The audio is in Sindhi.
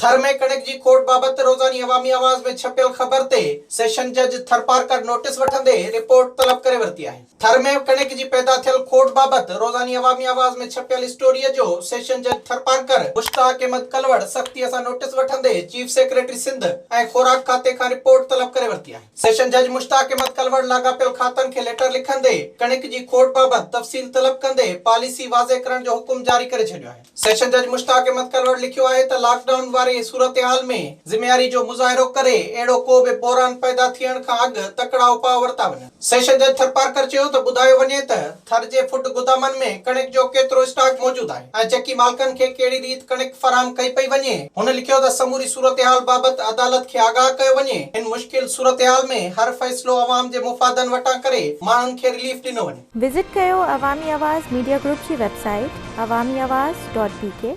ٿر ۾ ڪڻڪ جي کوٽ بابت روزاني عوامي آواز ۾ ڇپيل خبر تي سيشن جج ٿرپارڪر نوٽيس وٺندي رپورٽ طلب ڪري ورتي آهي. ٿر ۾ ڪڻڪ جي پيدا ٿيل کوٽ بابت روزاني عوامي آواز ۾ ڇپيل اسٽوريء جو سيشن جج ٿرپارڪر مشتاق احمد ڪلوڙ سختيء سان نوٽيس وٺندي چيف سيڪريٽري سنڌ ۽ خوراڪ کاتي کان رپورٽ طلب ڪري ورتي آهي. سيشن جج مشتاق احمد ڪلوڙ لاڳاپيل کاتن کي ليٽر لکندي ڪڻڪ جي کوٽ بابت تفصيل طلب ڪندي پاليسي واضح ڪرڻ جو حڪم جاري ڪري ڇڏيو آهي. سيشن جج مشتاق احمد ڪلوڙ لکيو آهي ته لاڪ ڊائون واري صورتحال ۾ ذميواري جو مظاهرو ڪري اهڙو ڪو به بحران پيدا ٿيڻ کان اڳ تڪڙا اپاء ورتا وڃن. سيشن جج ٿرپارڪر چيو ته ٻڌايو وڃي ته ٿر جي فوڊ گدامن ۾ ڪڻڪ جو ڪيترو اسٽاڪ موجود آهي ۽ چڪي مالڪن کي ڪهڙي ريت ڪڻڪ فراهم ڪئي پئي وڃي. هن لکيو ته سموري صورتحال بابت عدالت کي آگاهه ڪيو وڃي، هن مشڪل صورتحال ۾ هر فيصلو عوام جي مفادن وٽان ڪري ماڻهن کي رليف ڏنو وڃي. وزٽ ڪيو عوامي آواز ميڊيا گروپ جي website Awami Awaz dot B K.